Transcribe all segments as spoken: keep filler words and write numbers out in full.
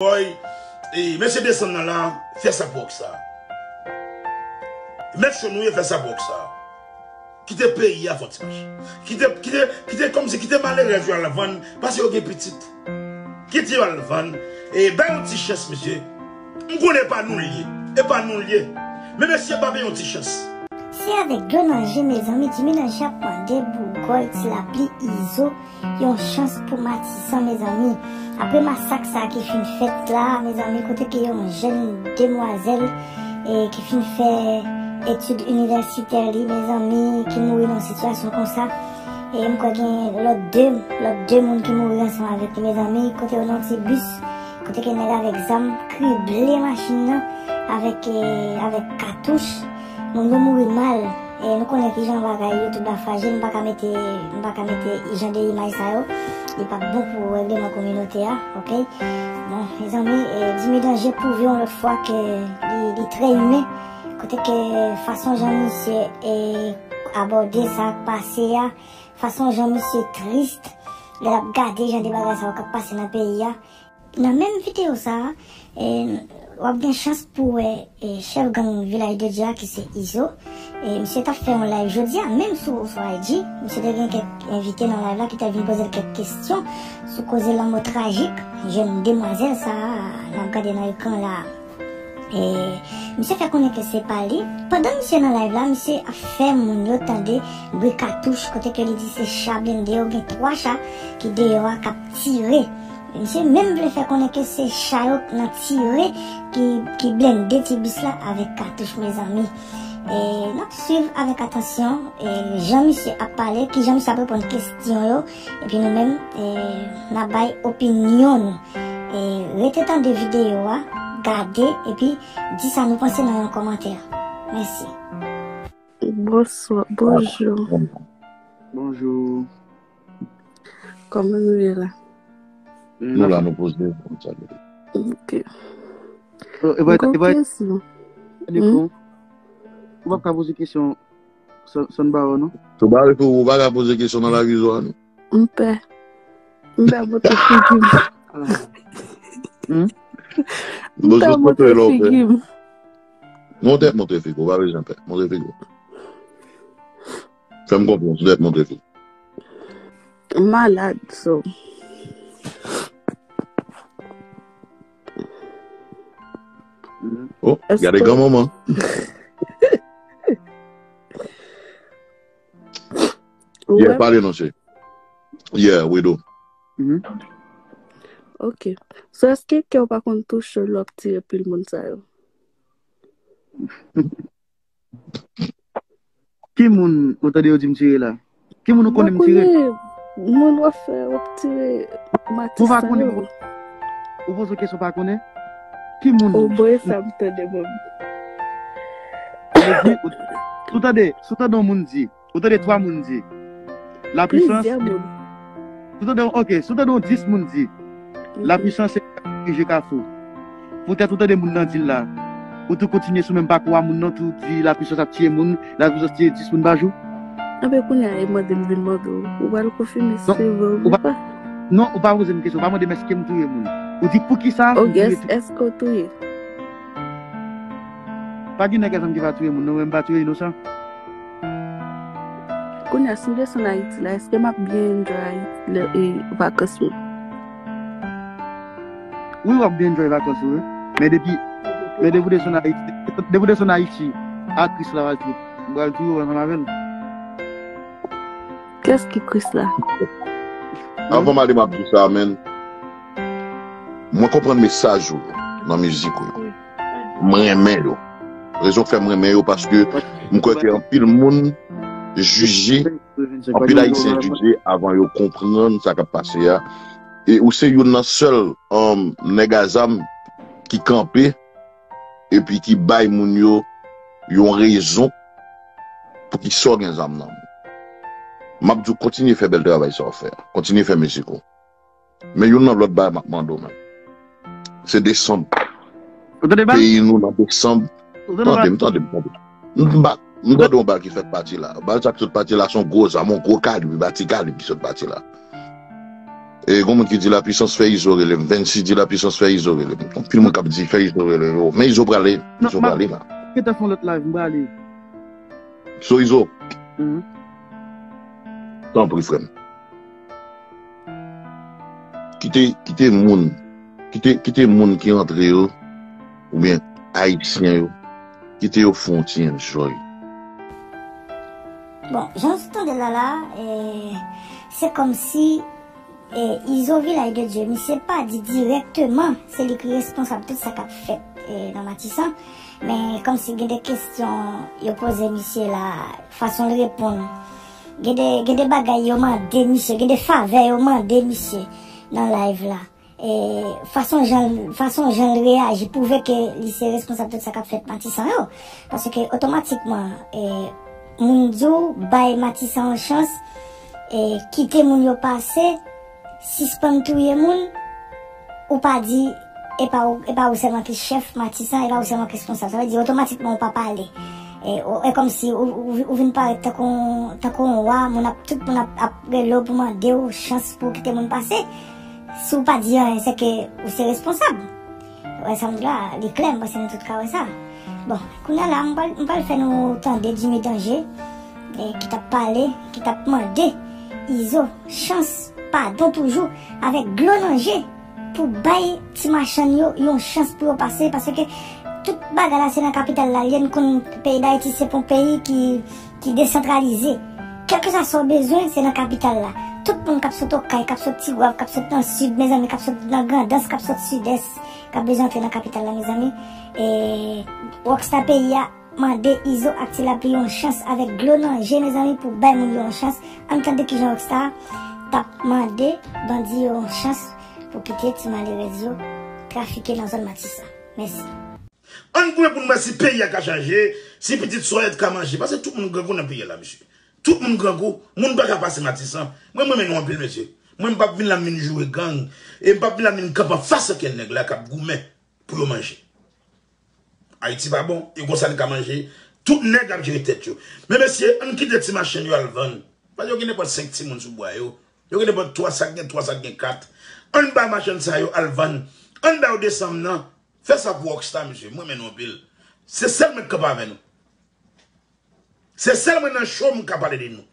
Boy, e, mesye desann nan la, fè sa pou wòk sa. Mèt cho nou ye, fè sa pou wòk sa. Kite peyi a fò ti mach. Kite, kite, kite kòmsi, kite malere yo al vann, paske yo gen pitit. Kite yo al vann, e bay yon ti chans, mesye. M konnen e pa nou l ye, e pa nou l ye. Men mesye pa peye yon ti chans. Se avèk dlo nan je, mezanmi, Jimmy Danje ap mande bougòy Ti Lapli Izo yon chans pou Matisan, mezanmi. Apre masak sa a ki fin fèt la, mezanmi, kote ke yon jèn demwazèl, e, ki fin fè etid inivèsitè li, mezanmi, ki mouri nan yon sitiyasyon konsa. E m kwè gen lòt de, lòt de moun ki mouri ansanm avèk li, mezanmi, kote yo nan ti bis, kote ke nèg avèk zam krible machin nan avèk, e, avèk katouch. Moun yo mouri mal. E nou konnen kijan bagay YouTube la frajil, m pa ka mete, m pa ka mete jan de imaj sa yo. Li p ap bon pou règleman kominote a, oke? Bon, mezanmi, e, Jimmy Danje pwouve yon lòt fwa ke li, li trè imen. Kote ke fason jan misye, e, abòde sa k pase a, fason jan misye tris lè l ap gade jan de bagay sa yo k ap pase nan peyi a. Nan menm videyo sa a, e, w ap gen chans pou wè, e, chèf gang Vilaj de Dye a ki se Izo. E, misye t ap fè yon live jodi a, menm sou, sou I G. Misye te gen kèk envite nan live la ki t ap vin poze l kèk kesyon sou koze lanmò trajik jèn demwazèl sa a n ap gade nan ekran la a. E, misye fè konnen ke se pa li. Pandan misye nan live la, misye ap fè moun yo tande bri katouch, kote ke li di se cha blende yo, gen twa cha ki deyò a k ap tire. Misye menm vle fè konnen ke se cha yo nan tire ki, ki blende ti bis la avèk katouch, mezanmi. E, n ap swiv avèk atansyon, e, jan misye ap pale, kijan misye ap reponn kesyon yo, epi nou menm, e, n ap bay opinyon nou. E, rete tande videyo a, gade, epi di sa nou panse nan yon kòmantè. Mèsi. Bonswa, bonjou. Bonjou. Kòman nou ye la? Nou la, nou poze, nou salye. Ok. Gwo kesyon. Ou p ap ka poze kesyon san, san ba ou, non? Tou ba ou, ou pa ka poze kesyon nan lavi zo a, non? M pè. M pè montre figi m. M pè montre figi m. Montre, montre figi w, pa bezwen pè. Montre figi w. Fè m konfyans, ou dwèt montre figi w. M malad, so. Oh, gade granmanman. Yeah, pale non, cheri. Yeah, we do. Ok. So, èske kè w pa konn touche w lè w ap tire pil moun sa yo? Ki moun ou tande yo di m tire la? Ki moun ou konnen m tire? Moun w ap fè, w ap tire matis sa yo. Ou poze kesyon pa konnen? Ki moun? O, bon, e sa m tande, mwen. Ou tande, si w tande yon moun di, ou tande twa moun di, la puissance. Plizyè moun. Si w tande, ok, si w tande yon dis moun di, la puissance se dirije Kafou. Poutèt ou tande moun nan di l la. Ou tou kontinye sou menm pakou a moun nan, tou di la puissance ap tiye moun, la puissance tiye dis moun pa jou. Anben kounye a, e mande m vin mande w, ou pral konfime si se vre oubyen pa. Non, ou pa poze m kesyon, ou pa mande m èske m touye moun. Ou di poukisa m touye tout. Èske w touye? Pa gen nèg ansanm ki pa touye moun, non, men m pa touye inosan. Kounye a, si m desann Ayiti la, èske m ap byen enjoy Ayiti, lè, e, vakans mwen? Wi, w ap byen enjoy vakans ou, wi. Men depi, men depi w desann Ayiti, depi w desann Ayiti, a Kris la w al touye. M pral touye w ansanm avè l. Kiyès ki Kris la? Avan m ale, m ap di sa, men mwen konprann mesaj ou yo nan mizik ou yo. M renmen yo. Rezon k fè m renmen yo, paske m kwè ke anpil moun jije, anpil Ayisyen jije avan yo konprann sa k ap pase a. E ou se youn nan sèl, um, nèg a zam ki kanpe epi ki bay moun yo yon rezon pou ki sa w gen zam nan men w. M ap di w kontinye fè bèl travay sa w fè a. Kontinye fè mizik ou. Men youn nan lòt bagay m ap mande w menm. Se desanm. Peyi nou nan desanm. Tande m, tande m, tande m. M pa, m tande yon bagay ki fèt pati la. Bagay sa ki sot pati la, se yon gwo zam, yon gwo kalib, e pa ti kalib ki sot pati la. E, gon moun ki di la puissance fè Izo rele m. Vennsis di la puissance fè Izo rele m. Anpil moun k ap di fè Izo rele yo. Men Izo prale, Izo prale la. Gentan fè yon lòt live, m prale. So Izo. Tanpri, frè m. Kite, kite moun, kite, kite moun ki rantre yo, oubyen Ayisyen yo, kite yo fè yon ti enjoy. Bon, jan w tande l la la, eh, se kòmsi eh, Izo Vilaj de Dye, misye pa di dirèkteman se li ki responsab tout sa k ap fèt eh, nan Matisan, men kòmsi gen de kesyon yo poze misye la, fason l reponn. Gen de, gen de bagay yo mande misye, gen de favè yo mande misye nan live la. E, fason jan, fason jan l reyaji pwouve ke li se responsab tout sa k ap fèt Matisan yo. Paske otomatikman, e, moun di w bay Matisan yon chans, e, kite moun yo pase, sispann touye moun, ou pa di, e pa ou, e pa ou sèlman ki chèf Matisan, e pa ou sèlman ki responsab. Sa vle di otomatikman ou pa pale. E, ou, e kòmsi ou, ou, ou vin parèt tankou, tankou yon wa, moun ap, tout moun ap, ap rele w pou mande w chans pou w kite moun pase. Si w pa di anyen, se ke ou se responsab. Ou wè sa m di la, li klè, m panse nou tout ka wè sa. Bon, kounye a la, m pral, m pral fè nou tande Jimmy Danger, eh, ki t ap pale, ki t ap mande Izo chans, padon toujou, avèk dlo nan je, pou bay ti machann yo yon chans pou yo pase, paske tout bagay la se nan kapital la l ye, n konn peyi Dayiti se pa yon peyi ki, ki desantralize. Kèlkeswa sa w bezwen, se nan kapital la. Tout moun k ap sot Okay, k ap sot Tigwav, k ap sot nan Sid, mezanmi, k ap sot nan Grandans, k ap sot Sidès, k ap bezwen antre nan kapital la, mezanmi. E, Rockstar peyi a mande Izo ak Ti Lapli yon chans avèk dlo nan je, mezanmi, pou bay moun yo yon chans. Ann tande kijan Rockstar t ap mande bandi yo yon chans pou kite ti malerèz yo trafike nan zòn Matisan. Mèsi. Ann goumen pou n wè si peyi a ka chanje, si pitit Soyèt ka manje, paske tout moun grangou nan peyi a la, mesye. Tout moun grangou, moun pa ka pase Matisan. Mwen, m renmen nou anpil, mesye. Mwen, m p ap vin la m vin joure gang, e m p ap vin la m vin kanpe anfas okenn nèg la k ap goumen pou yo manje. Ayiti pa bon, e konsa n ka manje, tout nèg ap jere tèt yo. Men mesye, ann kite ti machann yo al vann. Paske yo gen nenpòt senk timoun sou bwa yo. Yo gen nenpòt twa, sa k gen twa, sa k gen kat. Ann ba machann sa yo al vann. Ann ba yo de sanm nan. Fè sa pou Rockstar, mesye. Mwen renmen nou anpil. Se sèl mwen k kanpe avè nou. Se sèl mwen nan cho m ka pale de nou.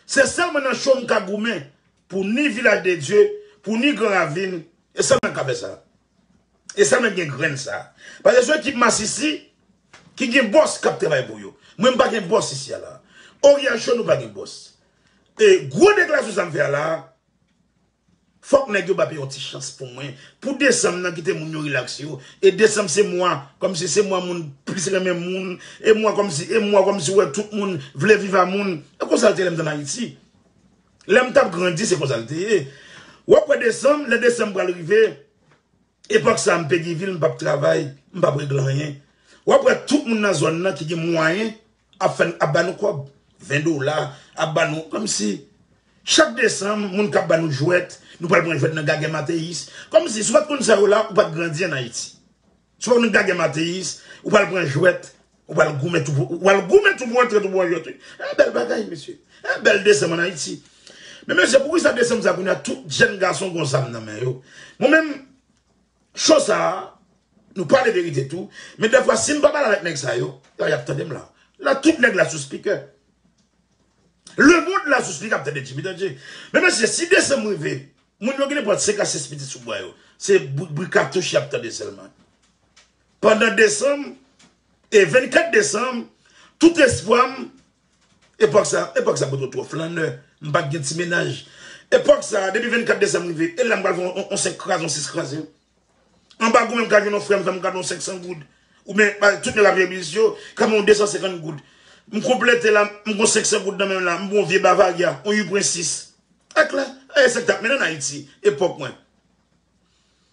Se sèl mwen nan cho m ka goumen pou ni Vilaj de Dye, pou ni Gran Ravin. E sèl mwen k ka fè sa. E sèl mwen k gen grenn sa. Paske se yon ekip masisi ki gen bòs k ap travay pou yo. Mwen, m pa gen bòs isi a la. Oryè Cho, nou pa gen bòs. E gwo deklarasyon sa m fè a la, fòk nèg yo ba peyi yon ti chans pou mwen. Pou desanm nan, kite moun yo rilaks yo. E desanm se mwa, kòmsi se mwa moun plis renmen moun. E mwa kòmsi, e mwa kòmsi w wè tout moun vle viv a moun. E konsa l te ye lè m t ann Ayiti. Lè m t ap grandi, se konsa l te ye. W ap wè desanm, lè desanm pral rive, epòk sa a m Peguy Ville, m p ap travay, m p ap regle anyen. W ap wè tout moun nan zòn nan ki gen mwayen ap fè n, ap ba nou kòb, ven dola, ap ba nou, kòmsi chak desanm, moun k ap ba nou jwèt, nou pral pran jwèt nan Gagè Mateyis. Kòmsi, si w pa t konn sa yo la, ou pa t grandi ann Ayiti. Si w pa t konn Gagè Mateyis, ou pral pran jwèt, ou pral goumen tou pou, ou pral goumen tou pou antre tou pou yon jwèt, wi. E bèl bagay, mesye. E bèl desanm ann Ayiti. Men mesye, poukisa desanm sa kounye a, tout jèn gason gon zam nan men yo? Mwen menm, cho sa a, nou pale verite tou, men dèfwa si m pa pale avèk nèg sa yo, y ap tande m la. La, tout nèg la sou spikè. Lemonn la sou spikè ap tande Jimmy Danger. Men mesye, si desanm rive, moun yo gen nenpòt senk a sis pitit sou bwa yo. Se bri, bri katouch y ap tande sèlman. Pandan desanm, e vennkat desanm, tout espwa m, epòk sa, epòk sa, m te twò flannè, m pa t gen ti mennaj. Epòk sa, depi vennkat desanm rive, e la m pral fè yon, yon, yon senk kraze, yon sis kraze. Anba goumen m ka jwenn yon frè m fè m kado yon senk san goud. Oubyen, ba, tout nèg ap jere biznis yo, ka ban yon de san senkant goud. M konplete la, m gon senk san goud nan men m la, m gon vye Bavaria, yon uit pwen sis. Ak la, e sa k t ap mennen n Ayiti, epòk mwen.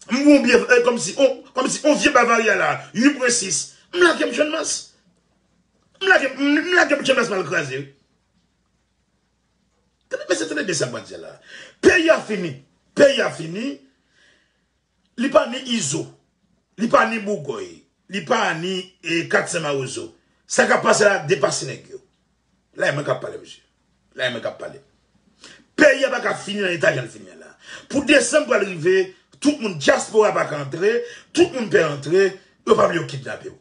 M gon vye, e, kòmsi, on, kòmsi, on vye Bavaria la, uit pwen sis. M lage m Channmas. M lage, m, m lage m Channmas m al kraze. Tande, mesye, tande byen sa m pral di a la. Peyi a fini. Peyi a fini. Li pa ni Izo. Li pa ni Bougòy. Li pa ni, e, Kat Sen Mawozo. Sa k ap pase la depase nèg yo. La e mwen k ap pale, mesye. La e mwen k ap pale. Peyi a pa ka fini nan eta jan l fini an la. Pou desanm pral rive, tout moun dyaspora pa ka antre, tout moun pè antre, yo pa vle yo kidnape w.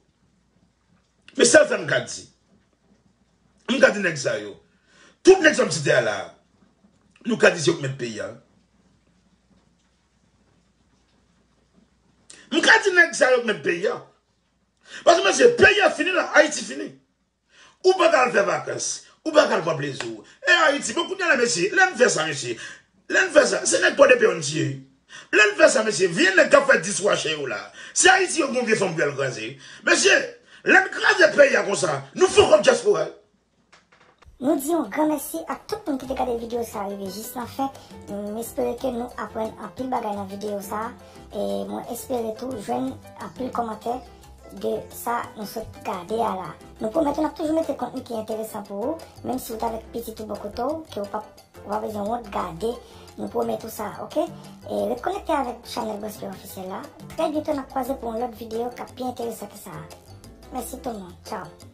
Men sèl sa m ka di. M ka di nèg sa yo. Tout nèg sa m site a la, nou ka di se yo k mèt peyi a. M ka di nèg sa yo k mèt peyi a. Paske mesye, peyi a fini la, Ayiti fini. Ou pa ka al fè vakans, ou pa ka al pran plezi w. E Ayiti, bon, kounye a la, mesye, lè n fè sa, mesye, lè n fè sa, se nèg Pòdepè yo n tiye. Lè n fè sa, mesye, vye nèg k ap fè dis wache yo la, se Ayiti yo gen yon vye fanm pou y al kraze. Mesye, lè n kraze peyi a konsa, nou fè kòb dyaspora. Nou di yon gran mèsi ak tout moun ki te gade videyo sa a rive jis nan fen. M espere ke nou aprann anpil bagay nan videyo sa a. E mwen espere tou jwenn anpil kòmantè de sa nou sot gade a la. Nou pwomèt ou n ap toujou mete kontni ki enteresan pou ou, menm si ou t avèk pitit ou bò kote w, ke ou p ap, ou pa bezwen wont gade. Nou pwomèt ou sa, oke? E ret konekte avèk chanèl Bòs Pè Ofisyèl la. Trè byento n ap kwaze pou yon lòt videyo k ap pi enteresan ke sa a. Mèsi tout moun. Tchaw.